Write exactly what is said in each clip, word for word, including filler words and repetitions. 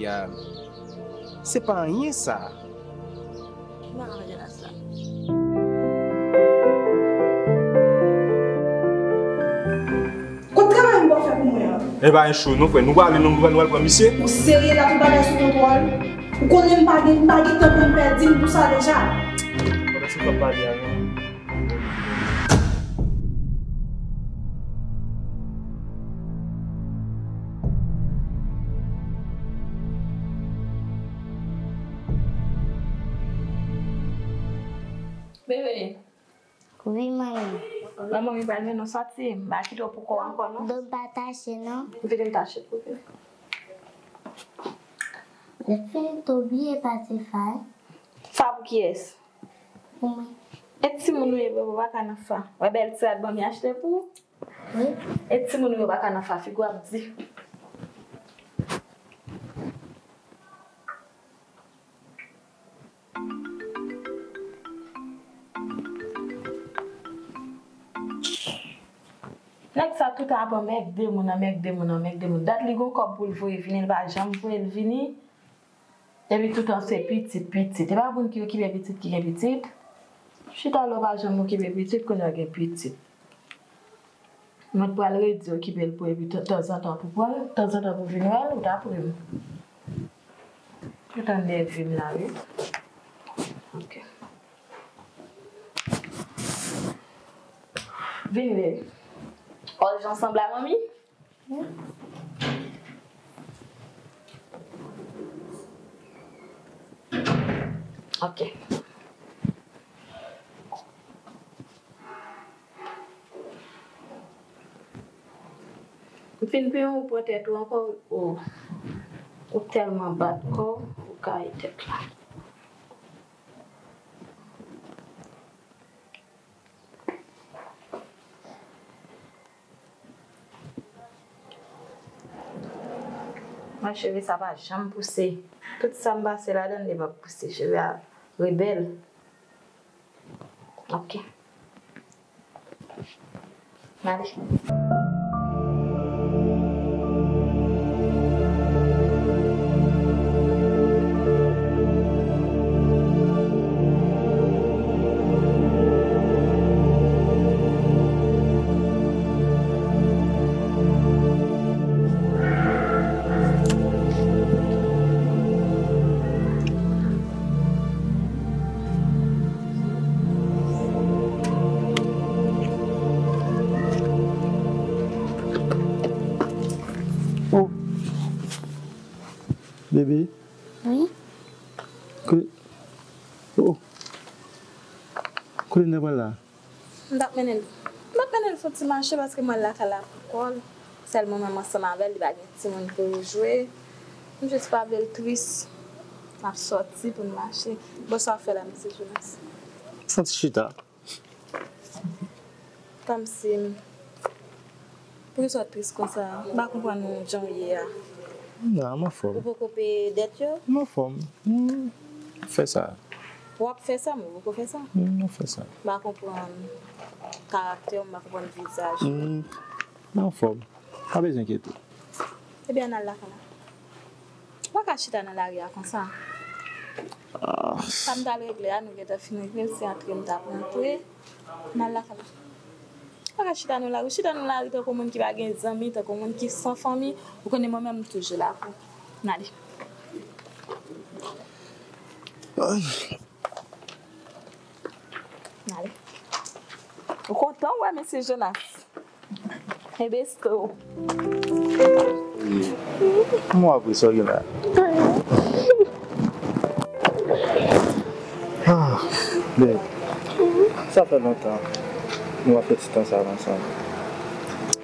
Ya, se pa anyen sa. Kot travay m pou fè pou mwen an? E pa yon cho non, frè. Nou prale, nou, nou pral pran misye. Ou serye la, tout bagay sou kontwòl? Ou konnen m pa gen, m pa gen tan pou m pèdi, m pou sa deja. Pandan se m t ap pale a, non. Bebe. Wi, manmi. Manman, mi pral mennen w sòti. M pa kite w pou kò w ankò, non. Do m pa tache, non. Vini m tache pou vini. Lè fini, tou bliye pase fa, wi. Fa pou kiyès? Pou mwen. E timoun ou ye, bebe, ou pa ka nan fa. Wè bèl ti rad manmi achte pou ou? Wi. E timoun ou yo pa ka nan fa, figi w ap di. Nèg sa toutan ap anmègde moun, anmègde moun, anmègde moun. Dat li gon kòb pou l voye vini, li pa janm voye l vini. Epi toutan se pitit, pitit. E pa moun ki okipe pitit ki gen pitit. Chita la w pa janm okipe pitit, kounye a gen pitit. Mwen t pral redi okipe l pou epi tan, tanzantan pou pran l, tanzantan pou vin wè l, ou ta pri m. Ou tande vi m la, wi. Ok. Vin, vin. Òl jan sanble a manmi? Ok. M fin penyen w, ou pran tèt ou ankò, ou, ou tèlman bat kò w, ou gaye tèt la. Mwen, cheve sa pa janm pouse. Tout sa m pase ladan l, li p ap pouse. Cheve a rebèl. Ok. M ale. Oh. Bebe. Wi? Kote, oh. Kote n ta pral la? M t ap mennen l. M t ap mennen l fè yon ti mache paske m wè l lakay la pou kò l. Sèl mwen menm ansanm avè l, li pa gen timoun pou l jwe. M jis pa vle l tris. M ap sòti pou n mache. Bon, sa w ap fè la, mesye Jonas? Santi chita. Kòmsi, poukisa w tris konsa? M pa konprann jan w ye a. Non, m anfòm. Ou poko peye dèt yo? M anfòm. M ap fè sa. W ap fè sa, men ou poko fè sa. M ap fè sa. M pa konprann karaktè w, m pa konprann vizaj ou. M, m anfòm. Pa bezwen enkyete w. Ebyen, ann al lakay la. Ou pa ka chita nan lari a konsa. Ah. Sa m t al regle a, nou gentan fin regle l, se antre m t ap antre. N al lakay la. Ou pa ka chita nan lari. Ou chita nan lari tankou moun ki pa gen zanmi, tankou moun ki san fanmi. Ou konnen mwen menm, m toujou la pou ou. N ale. Ay. N ale. Ou kontan, w wè, mesye Jonas? Enbesto. Kòman w ap ri sa w gen la? Ah, babe. Sa fè lontan nou ap fè ti tan sa yo ansanm.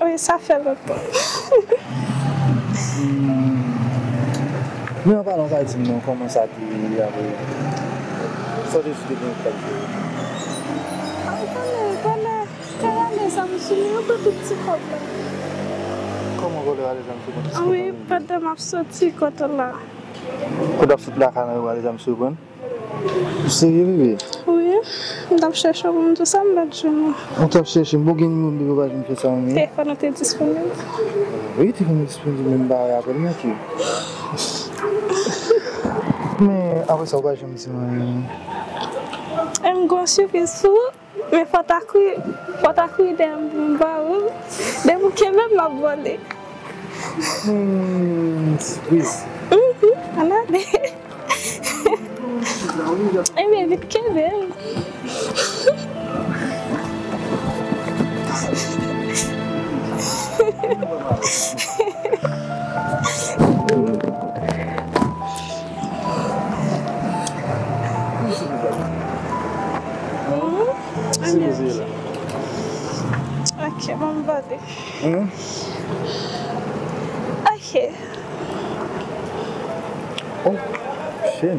Wi, sa fè lontan. Hmm. Men an palan, w ka di m non, kòman sa te ye apre? Sa w te sou te gen kòb yo? Ay, konnen, konnen. Te rale zam sou mwen, yo pran tout ti kòb la. Kòman vòlè rale zam sou mwen? Wi, pandan m ap soti kote la. Pandan w ap sot lakay la, yo rale zam sou mwen? Ou serye, bebe? Wi, m t ap chèche w pou m di w sa, m pa t jwenn ou. Ou t ap chèche m? Bon, gen nimewo m, bebe, ou pa janm fè sa, wi. Telefòn ou te disponib? Wi, telefòn mwen disponib, men m pa rapèl m, ok. Men apre sa, ou pa janm di mwen anyen. E m gen yon sipriz pou ou, men fò w ta kouri, fò w ta kouri dèyè m pou m ba ou l. Depi w kenbe m, m ap vole. Hmm, sipriz. Mhm, ann ale. Ebyen, vit kenbe m. Mhm. Ebyen. Ok, bon, m vole. Hmm? Ok. Oh, chèn.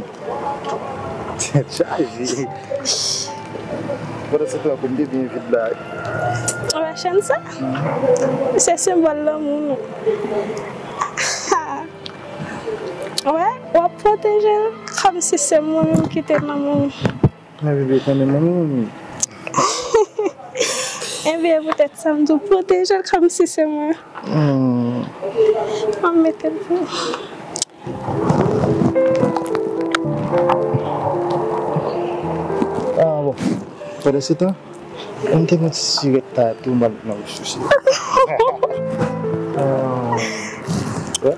Tèt chaje. Pandan se tan, kòm te byen vit la. Wè, chèn sa? Se senbòl lanmou nou. Wè, w ap pwoteje l kòmsi se mwen menm ki te nan men w. Men bebe, konnen mwen menm. Ebyen, poutèt sa, m di w pwoteje l kòmsi se mwen. Hmm. M ap mete l pou ou. Ah, bon. Pandan se tan, m te pran ti sirèt la tou, m al nan resous. Ah. Wè.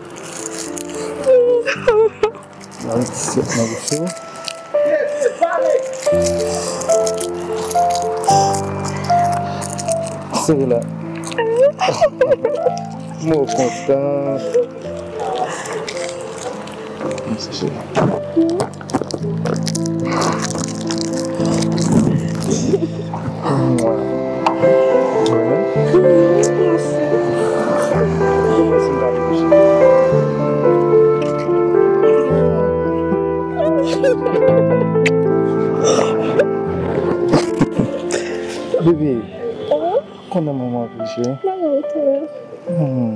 Nan ti sèt nan bouch ou. Sere la. Mwen kontan. Mèsi, cheri. Bebe, konnen manman anpil, cheri. Hmm.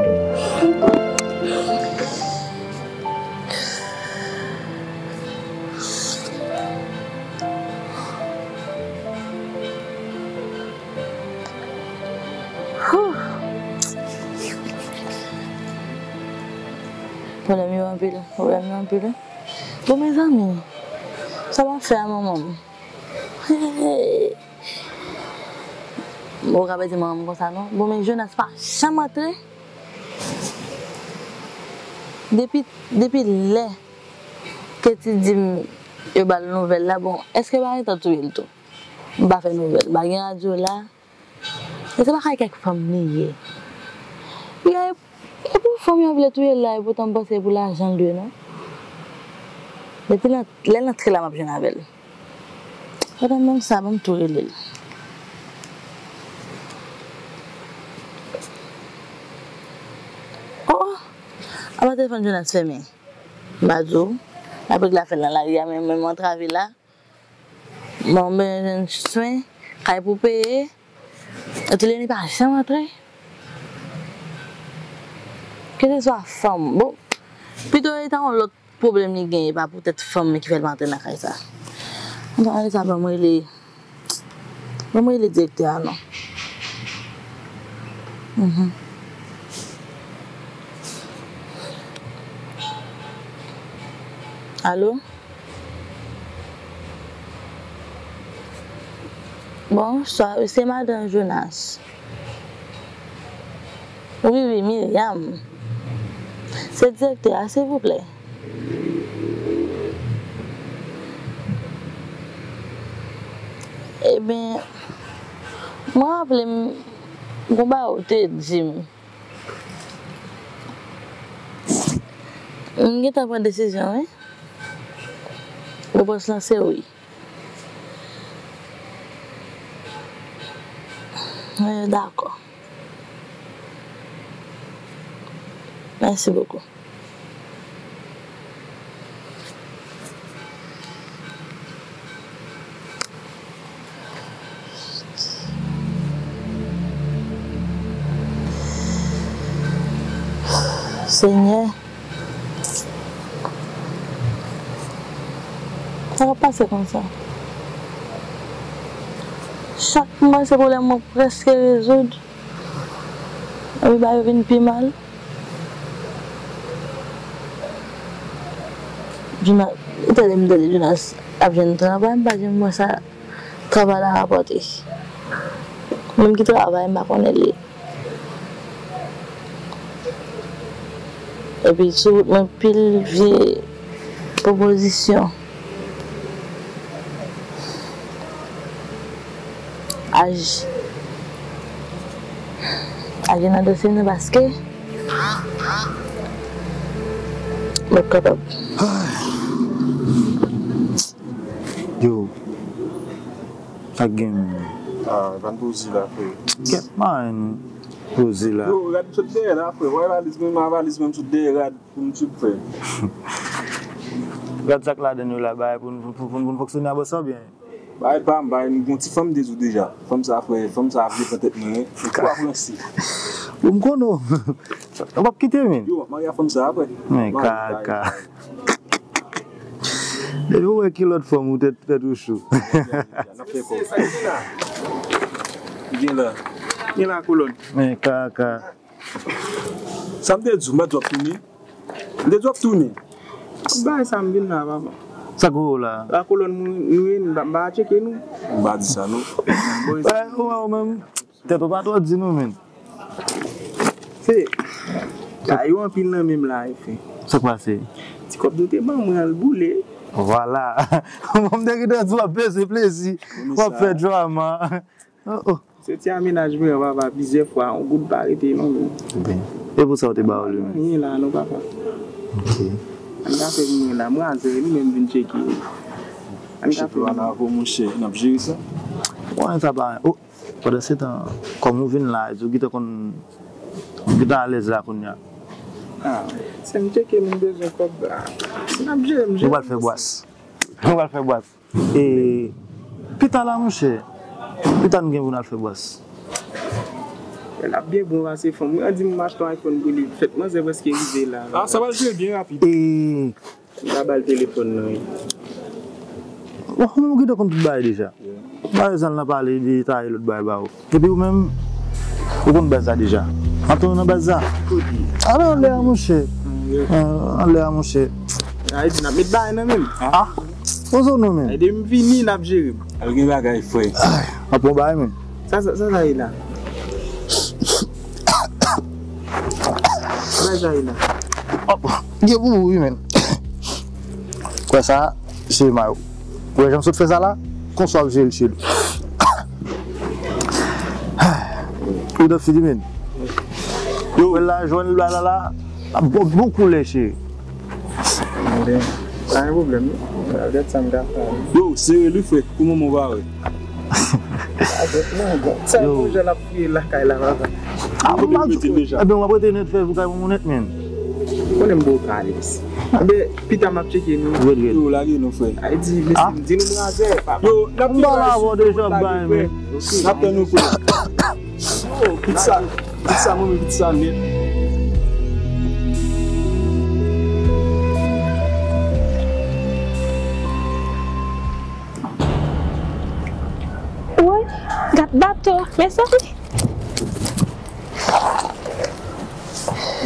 Pwoblèm yo anpil, pwoblèm yo anpil wi. Bon, mezanmi, sa w ap fè a manman m? Hey. Bon, ou ka pa di manman m konsa non. Bon, men Jonas pa janm antre. Depi, depi lè Ketty di m yo ba l nouvèl la, bon, èske yo pa gentan touye l tou? M pa fè nouvèl, m pa gen radyo la. E se pa kay kèk fanm li ye. Li a, e pou fanm yo vle touye l la, e poutan m panse e pou lajan l dwe non. Depi nan, lè l antre la, m ap jwenn avè l. Pandan menm sa, ban m tou rele l. Oh, oh! Apa telefòn Jonas fèmen? M pa di w. Apre l ap fè l nan lari a, men menm antrave la. Bon, m bezwen jwenn swen, kay pou peye. Etileni pa janm antre. Keseswa fanm, bon, pito e ta yon lòt pwoblèm li genyen, e pa poutèt fanm ki fè l pa antre nan kay sa. Ann ale sa, ban m rele, ban m rele direktè a non. Mhm. Alo? Bonswa, wi, se madan Jonas. Wi, wi, Myriam. Se direktè a, silvouplè. Ebyen, mwen raple m, gon bagay ou te di m. M gentan pran desizyon, wi. Repons lan se wi. Wi, dakò. Mèsi bokou. Senyè, sa k ap pase konsa? Chak mwa se pwoblèm mwen prèske rezoud, epi bagay yo vin pi mal. Jonas, Ou tande m tande Jonas ap jwenn travay, m pa janm wè sa travay la rapòte. Menm ki travay, m pa konnen li. Epi sou wout mwen pil vye pwopozisyon. Aj. Aj nan dosye nou paske m ap kapab. Yo, sa k gen menm? Ah, pa n poze la, frè. Kèt mari nou poze la. Yo, rad m sot dèyè la, frè. Wè valiz mwen, ma valiz mwen, m sot dèyè rad pou m sot, frè. Gad sa k ladann yo la, bay pou n, pou, pou, pou n fonksyone a bò sa oubyen? Bay pa m, bay m, gon ti fanm m te di w deja. Fanm sa, frè, fanm sa ap depan tèt mwen, wi. Ou pa pran si. Bon, m konnen w. Ou p ap kite, men. Yo, m ap marye ak fanm sa, frè. Men kaka. Depi w wè kilòt fanm ou tèt, tèt ou cho. N ap fè kòb. Gen la. Gen la kolòn. Men kaka. Sa m te di w, m pa t w ap tounen. M te di w ap tounen. Bagay sa m vin la, papa. Sa k voye w la? La kolòn nou, nou ye, m pa, m pa tcheke nou. M pa di sa, non. Bon, ou menm, tèt ou pa twò di nou, men. Se, la, yo anpil nan menm la, efe. Sa k pase? Ti kòb nou te ban mwen an, l boule. Vwala. Bon, m te gentan di w ap peze plezi, w ap fè drama. Oh, oh. Se ti amenajman an, papa, plizyè fwa, yon goud pa rete non, men. Ben, e pou sa w te ba yo li menm? Anyen la non, papa. Ok. Ann ka fè pou mwen la, m razè, li menm vin tcheke. Ann ka fè pou mwen. Monchè, n ap jere sa. Bon, sa pa, oh, pandan se tan, kòm ou vin la, ou gentan konn, ou gentan alèz la kounye a. Ah, se m tcheke, m bezwen kòb la. N ap jere, m jere. Nou pral fè bwas. Nou pral fè bwas. E pita la, monchè, pita n gen pou n al fè bwas. L ap byen bon pase fanm. Mwen di m achte yon iPhone pou li. Fèt manzè prèske rive la. Ah, sa pral vire byen rapid. E m ta ba l telefòn nan, wi. Bon, ou menm ou gentan konn tout bagay deja. Bagay sa l nan pale detaye lòt bagay ba ou. Epi ou menm, ou konn baz la deja. Antre nan baz la. Kote? Ale anlè a, monchè. Anlè a, monchè. Sa vle di n ap met bagay nan men m. Ah, poze w non, men. Ede m vini, n ap jere m. Al gen bagay, frè. Ay, ap pran bagay, men. Sa, sa, sa, sa ye la? Sa, sa ye la? Hop, gen pou ou, wi, men. Kwè sa, se mayo. Ou wè jan m sot fè sa la? Konsa w ap jere l cheri. Ou nan fini, men. Yo, wè la, jwenn la, la, la. Ap bon, bon koulè, cheri. Pa gen pwoblèm, non. Gad sa m ka fè. Yo, sere li, frè, pou moman w pa wè. Sa yon jan l ap fouye lakay la, papa. Ah, bon, m ap di, ebyen, w ap rete nèt fè pou kay moun nèt, men. Konnen m ba w kalis. Enben, pita m ap tcheke nou. Red, red. Yo, lage nou, frè. Ay di, mesye, m di nou m razè, papa. Yo, n ap fè bagay sou bagay, frè. N ap tann nou, frè. Oh, kit sa, kit sa, manmi, kit sa nèt. Woy, gad bato, mezanmi.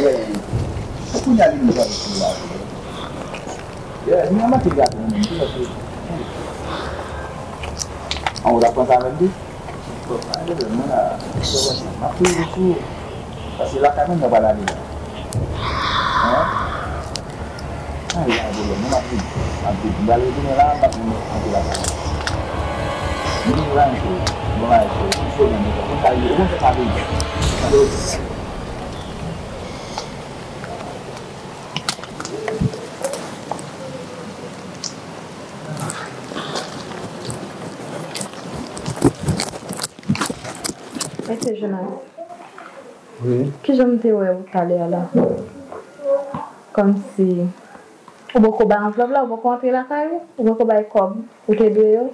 Yeah, yeah, yeah. Kounye a li menm pral sou la. Yeah, li an manke gato menm, tou la. An ou la pran sa avèk li? Bon, pa gen pwoblèm, mwen la, m ap toujou sou ou. Paske lakay mwen, mwen pral ale la. Hein? Ay, pa gen pwoblèm, mwen m ap vini. M ap vini. M pral retounen la, m ap vin antre lakay mwen. Mwen vin la, cheri. Bon bagay, cheri. Tout semèn, ou konn sa, ou konn sa k ap rive. Mesye Jonas, wi, kijan m te wè ou talè a la? Kòmsi ou poko bay anvlòp la, ou poko antre lakay ou, ou poko bay kòb ou te dwe yo.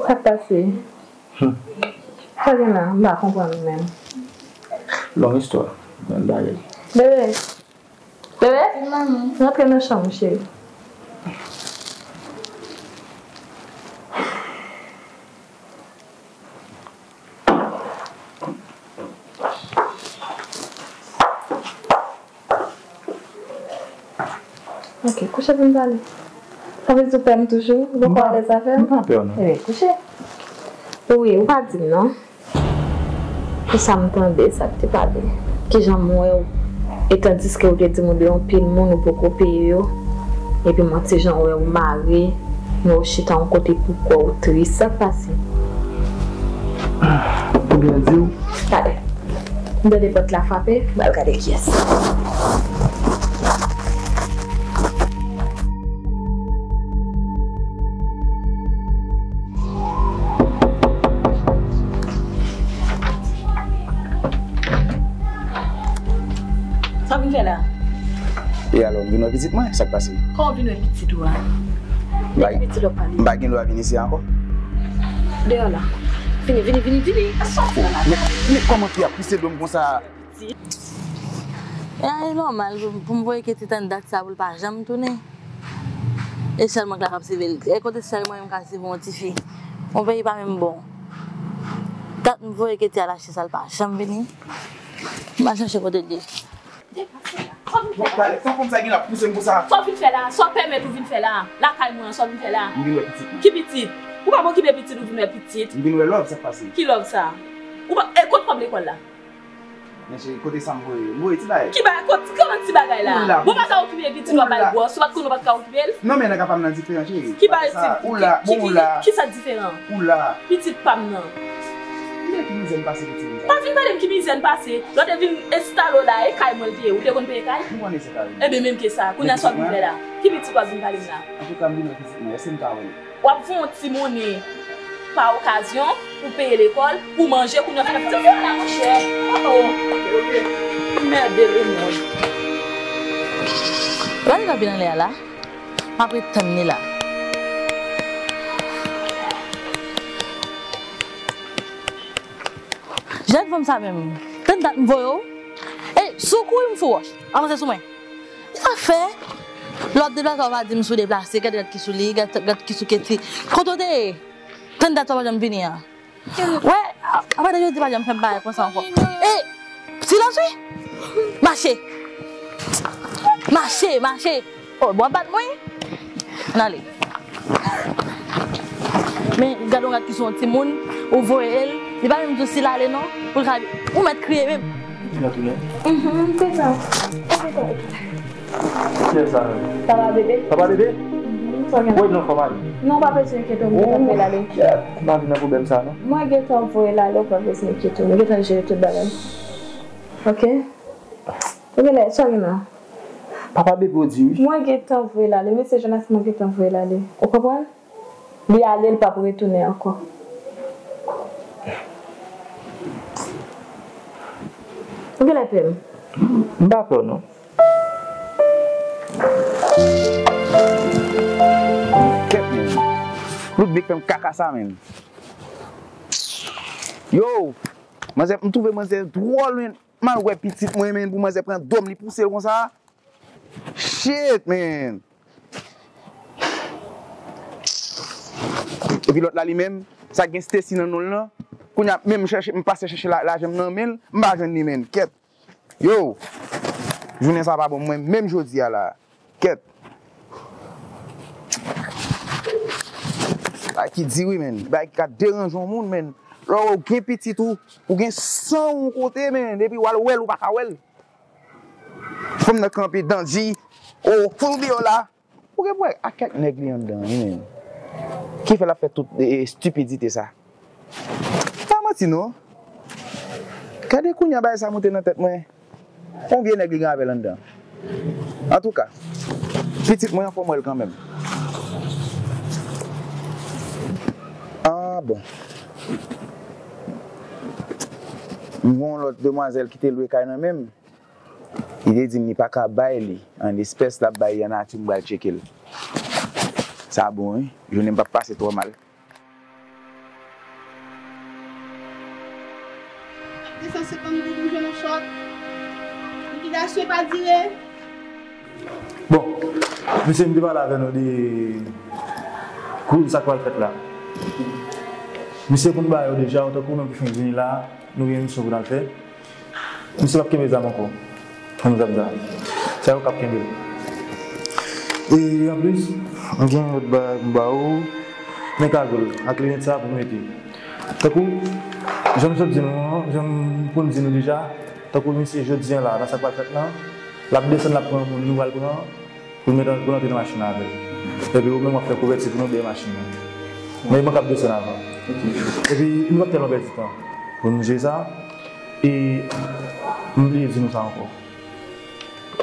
Sa k pase? Hmm. Sa gen la? M pa konprann ou menm. Long istwa, menm bagay. Bebe, bebe, rantre nan chanm ou, cheri. Ok, kouche pou n pale. Sa vle di ou pè m toujou? Ou poko alèz avè m? M pa pè w, non. Ebyen, kouche. Wi, ou pa di m, non. Pou sa m tande, sa k te pale. Kijan m wè w? E tandiske ou te di m ou dwe yon pil moun, ou poko peye yo. Epi m wè ti jan w wè w mare, men ou chita yon kote pou kò w tris. Sa k pase? Ou byen di w. Talè. M tande pòt la frape, m pral gade kiyès. Sa w vin fè la? E alò, m vin wè pitit mwen, sa k pase? Kòman w vin wè pitit ou a? M pa, pitit w ap pale? M pa gen dwa vin isi a ankò? Deyò la. Vini, vini, vini, vini. Sòti la. Men, men kòman fi a pouse do m konsa? E, e nòmal pou, pou m voye Ketty tann dat sa pou l pa janm tounen. E sèl mwen k la k ap seve l. E kote sèl mwen menm k ap seve yon tifi? Yon peyi pa menm bon. Dat m voye Ketty al achte sa, l pa janm vini. M al chache kote l ye. Depase la. Sa w vin fè la? Bon, talè, sa fanm sa gen la pouse m konsa? Sa w vin fè la? Sa w pèmèt ou vin fè la? Lakay mwen an, sa w vin fè la? M vin wè pitit mwen. Ki pitit? Ou pa okipe pitit, ou vin wè pitit. M vin wè Love, sa k pase? Ki Love sa? Ou pa, e, kot kòb lekòl la? Men cheri, kote sa m voye? M voye ti bagay. Ki bagay? Kot, kòman ti bagay la? Ou la. Bon, pa ta okipe pitit w ap bay gwòs, ou pa t konnen w pa t ka okipe l? Non, men nèg la pa m nan diferan, cheri. Ki bagay ti, ou la, ki, bon, ou la. Ki, ki sa diferan? Ou la. Pitit pa m nan. Men ki mizè m pase pou ti moun sa. Pa vin pale m ki mizè m pase. Lè w te vin enstale w la, e kay mwen l te ye. Ou te konn peye kay? M konnen se kay mwen. Ebyen, menm ke sa. Kounye a sa w vin fè la? Ki pitit w ap vin pale m la? Antouka, m vin wè pitit mwen. Èske m ka wè l? W ap fè yon ti monnen pa okazyon pou peye lekòl, pou manje, kounye a w fè pitit. Fè la, monchè. Oh, oh. Merde le monde. Gade l ap vin anlè a la. M ap ret tann li la. Jan fanm sa menm. Tann dat m voye w. Ey, si w kouri m fè w wòch. Avanse sou mwen. Sa fè? Lè w ap deplase, w pa di m si w deplase. Gad, gad ki sou li, gad, gad ki sou Ketty. Kote w te ye? Tann dat w pa janm vini an. Wè, apati jodi pa janm fè m bagay konsa ankò. E, silans wi! Mache! Mache, mache! Oh, bon, bat mwen. Ann ale. Men, gad yon gad ki se yon timoun, ou voye l, li pa menm di w si l ale non, pou l ka, ou mèt kriye menm. Li nan tounen? Mhm, m te tan. M te tan. Kiyès sa menm? Papa bebe. Papa bebe? Mhm, sa gen. Woy non, fò m ale. Non, pa bezwen enkyete w, m gentan voye l ale. Kèt, m pa vin nan pwoblèm sa non. Mwen gentan voye l ale, ou pa bezwen enkyete w. M gentan jere tout bagay. Ok? Ou genlè, sa gen la? Papa bebe w di wi. Mwen gentan voye l ale. Mesye Jonas, mwen gentan voye l ale. Ou konprann? Li ale, l p ap retounen ankò. Ou genlè pè m? M pa pè w non. Kèt, men. Ludmik fè m kaka sa, men. Yo! Manzè, m twouve manzè dwòl, men. M al wè pitit mwen, men, pou manzè pran do m, li pouse l konsa. Shit, man. Epi lòt la, li menm, sa gen Stacy nan non l lan. Kounye a, menm chèche, m pase chèche la, lajan m nan men l, m pa jwenn li, men. Kèt. Yo! Jounen sa pa bon, mwen, menm jodi a la. Kèt. Bagay ki di wi, men. Bagay ki ka deranje yon moun, men. Lè w gen pitit ou, ou gen san w yon kote, men. Epi w al wè l, ou pa ka wè l. Fanm nan kanpe dan di, o, fout ou deyò la. Ou gen pou wè ak kèk nèg li anndan, wi, men. Ki fè l ap fè tout, e, e, estipidite sa. Pa manti, non. Gade kounye a bagay sa moute nan tèt mwen. Yon vye nèg li gen avè l anndan. Antouka, pitit mwen an fò m wè l kanmenm. Ah, bon. M gen yon lòt demwazèl ki te lwe kay nan men m. Li te di m li pa ka bay li an espès, l ap bay li an nati, m pral tcheke l. Sa bon, wi. Jounen m p ap pase twò mal. Desann senkant goud, m jwenn yon chòk. Likidasyon pa dire. Bon, mesye, m te pale avè nou de kou sa k pral fèt la. Misye konn bagay yo deja, tankou nou ki fin vini la, nou gen misyon pou n al fè. Misye p ap kenbe zam ankò. Konn zam sa. Se yo k ap kenbe l. E anplis, mwen gen yon lòt bagay pou m ba ou. Men kagòl ak linèt sa pou w mete. Tankou, jan m sot di nou an, jan m konn di nou deja, tankou misye jodi a la, nan sa k pral fèt lan, l ap desann, l ap pran moun nou pral pran, pou l met, pou l antre nan machin nan avè l. Epi ou menm w ap fè kouvèti pou nou dèyè machin nan. Men mwen k ap desann avan. Epi nou p ap tèlman pèdi tan pou nou jwe sa. E m bliye di nou sa ankò.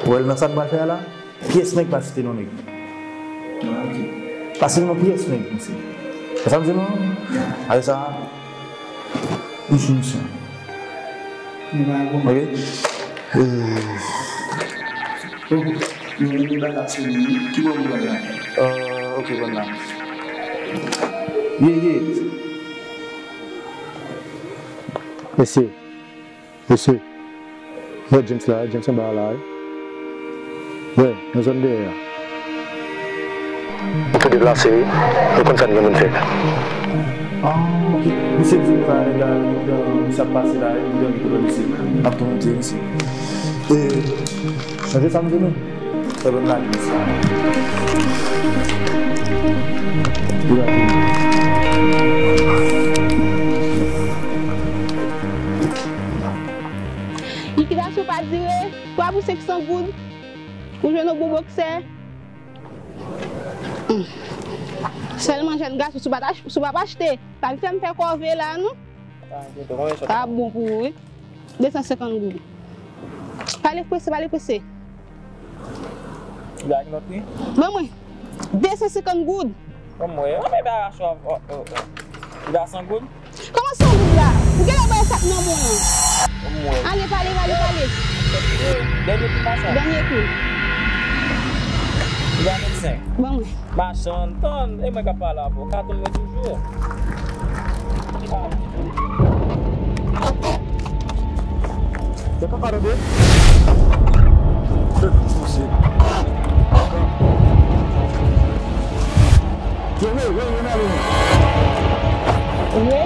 Ou wè l nan sa n pral fè a la, pyès nèg pa site non nèg. Ah, ok. Pa site non pyès nèg, mesye. Wè sa m di nou? Apre sa, nou sou misyon. Ok? Euh. Oh, nou, nou bay la sou li. Ki bò nou pran la? Euh, ok, pran la. Ye, ye. Mesye. Mesye, wè James la, James anba a la, wi. Wè, nan zòn dèyè a. Nou tou deplase, wi. Nou konn sa n gen pou n fè. Ah, ok. Misye di nou sa, nèg la, misye ap pase la, nou dènye kote misye. N ap tou monte, misye. E, chanje sa m di nou. Sa ban m lage sa. Likidasyon pa dire, twa pou senk san goud, ou jwenn yon bon bòksè. Hmm. Sèlman jèn gason, si w pa t ach-, si w pa t achte, pa vin fè m fè kòve la, non. Ah, bon pou ou, wi. De san senkant goud. Pale prese, pale prese. Ou gen lòt wi? Ban mwen. De san senkant goud. Ban mwen. An men ba rason. Ou gen san goud? Kòman san goud la? Ou genlè bay sa k nan men w lan. Ban mwen. Ale, pale, pale, pale. Dènye kou machann. Dènye kou. Ou gen vennsenk. Ban mwen. Machann, tann, e mwen k ap pale avè w. Ka tann mwen toujou. Yo ka pale de. Yo, yo, yo, yo, n ale. Wi.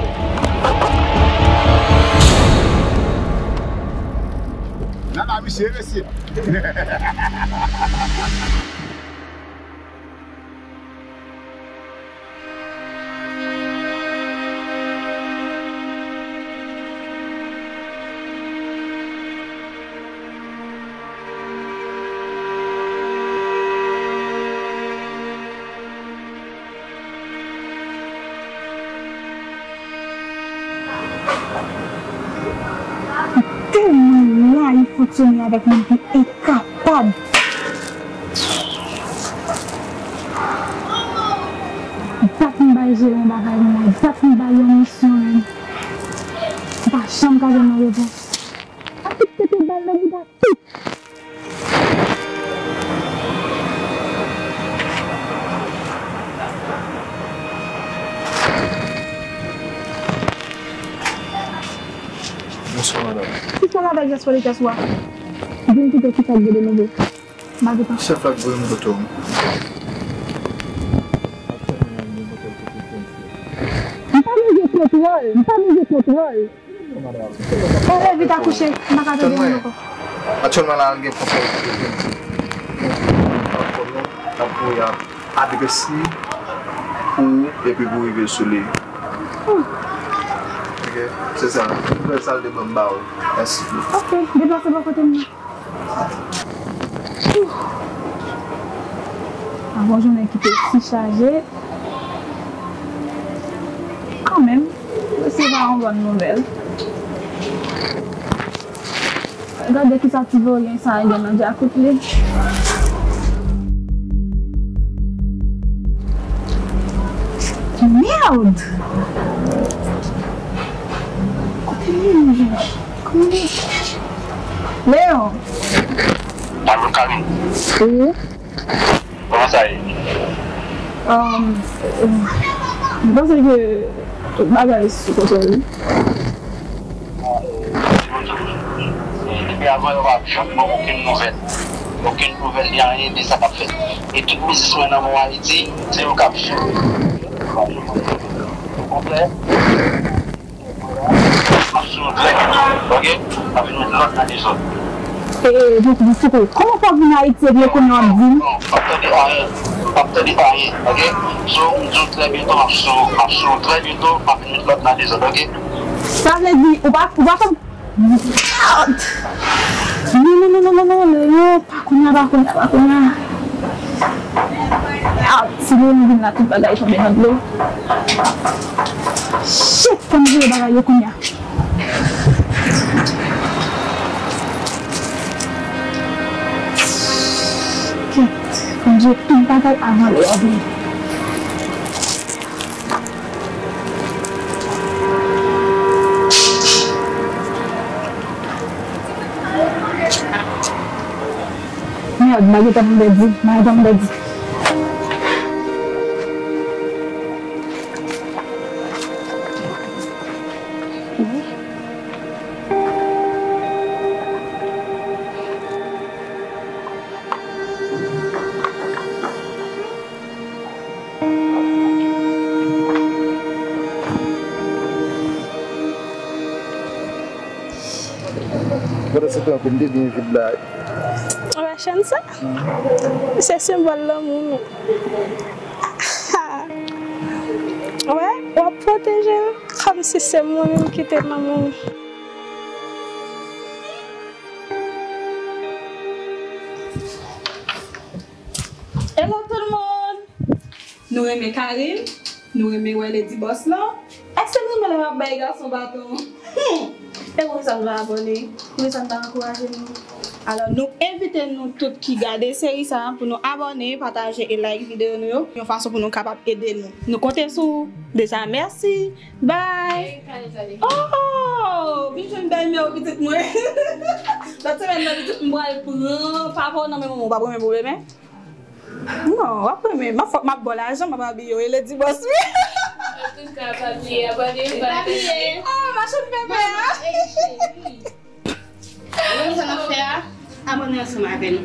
N a la misye, mesye. M tèlman rayi fonksyone avèk moun ki enkapab. Dat m bay jere yon bagay pou mwen, dat m bay yon misyon menm. M pa janm ka jwenn yon repons. Sa tout pete bal nan bouda tout. Bonswa, madanm. Kisa l avèk Jasper Lucas wa? Di m pito kisa k gen de nouvo. M pa gen tan. Chèf la k voye m kote w. M pa bezwen kontwòl, m pa bezwen kontwòl. Pale vit akouche, m pa ka tande nou ankò. Aktyèlman la, l gen pwòp telefòn nou, n ap voye adrès li pou ou epi pou rive sou li. Ok, se sa. Nouvèl sa l te ban m ba ou. Mèsi. Ok, deplase bò kote m nan. Avè yon jounen ki te si chaje. Kanmenm, resevwa yon bòn nouvèl. Gade kisa ti voryen sa a gen nan djakout li. Merde! Kote li menm, Jòj? Kòman li? Leon! Alo, Kami. Wi? Kòman sa ye? Um, um, m panse ke tout bagay sou kontwòl, wi. Depi avan yo pa janm ban m okenn nouvèl. Okenn nouvèl ni anyen de sa k ap fèt. E tout biznismèn nan Mòn Ayiti, se yo k ap jere. Ou konprann? M ap sou yon trèt, ok? M ap vin met lòd nan dezòd. E, e, Doudou, souple, kòman w ap vin Ayiti epi kounye a w ap di m? Non, m p ap tande anyen. M p ap tande anyen, oke? So, m di w trè byento, m ap sou, m ap sou trè byento, m ap vin met lòd nan dezòd, oke? Sa vle di, ou pa, ou pa konn. Non, non, non, non, non, non, Leo, pa kounye a, pa kounye a, pa kounye a. Ah, si Leo vin la, tout bagay tonbe nan dlo. Shit, fò m jere bagay yo kounye a. Kèt, fò m jere tout bagay avan Leo vini. Mèd, m pa gentan m pèdi, m pa gentan m pèdi. Pandan se tan, kou m te byen vid la. Ou wè chèn sa? Se senbòl lanmou nou. Ou wè, w ap pwoteje l kòmsi se mwen menm ki te nan mwen. Hello tout moun! Nou renmen Karim? Nou renmen wè Lady Boss lan? Èske nou renmen lè m ap bay gason baton? Hmm! E poukisa nou pa abòne? Poukisa nou pa ankouraje nou? Alò, nou envite nou tout ki gade seri sa a pou nou abòne, pataje e like videyo nou yo, yon fason pou nou kapab ede nou. Nou konte sou ou. Deja, mèsi. Bye. Oh, vin jwenn bèlmè w pitit mwen. Lòt semèn nan, pitit mwen pral pran papa w nan men manman w. W ap renmen pou bèlmè? Non, w ap renmen. M ap fòk m ap ba w lajan, m ap abiye w. E Lady Boss, wi. Antouka, pa bliye abòne, pa bliye. Oh, machann pèpè a. Ou konn sa n ap fè a? Abòne ansanm avè nou.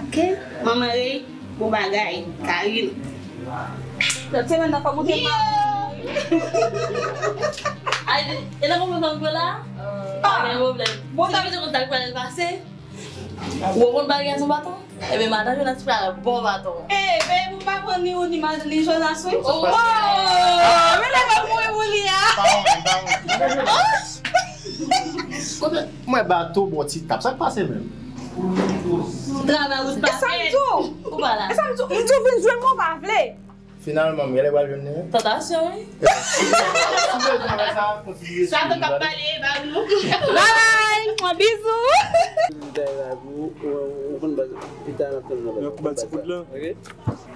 Ok? Manman Rey, bon bagay, Karim. Lòt semèn nan fò moute. Ay, e nan konprann fanm la? Pa gen pwoblèm. Bon, si nou te konn sa k pral pase, ou konn bagay gason baton? Ebyen, madan Jonas pral bon baton. Eh, babe, ou pa pran ni ou ni madan ni Jonas, wi. Oh! Rele m pou mwen pou li a. Kote mwen bato bon ti tap. Sa k pase menm? Travay ou pa fè. Ou pa la. E sa m di w, m di w vin jwenn mwen, ou pa vle. Finalman, m genlè pral jwenn li. Tantasyon, wi. Si w bezwen wè sa, kontinye swiv nou. Sa tonton ap pale, ba nou. Bye bye, yon bizou. Ou konn baz, pita n ap tann nan baz. Yon ti kout lan. Ok.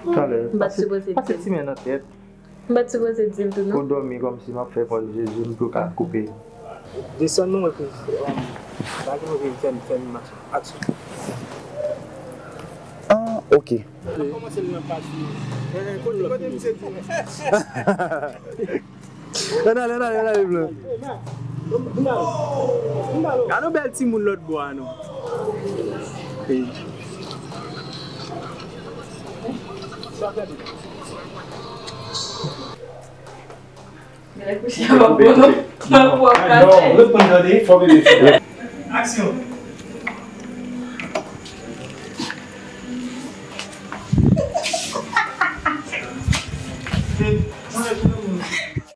Talè. M pa t sipoze di l. Pase ti men nan tèt. M pa t sipoze di l tou, non. Ou dòmi kòmsi m ap fè pòz Jezi, m tou ka koupe. Desann nou epi, um, pa gen okenn fèm, fèm mache. Aksyon. Ah, ok. N ap kòmanse l nan paj li. Eh, eh, kote, kote misye di? Ann ale, ann ale, ann ale, blan. Gade yon bèl timoun lòt bò a, non. Ey. Sa gade. Aksyon.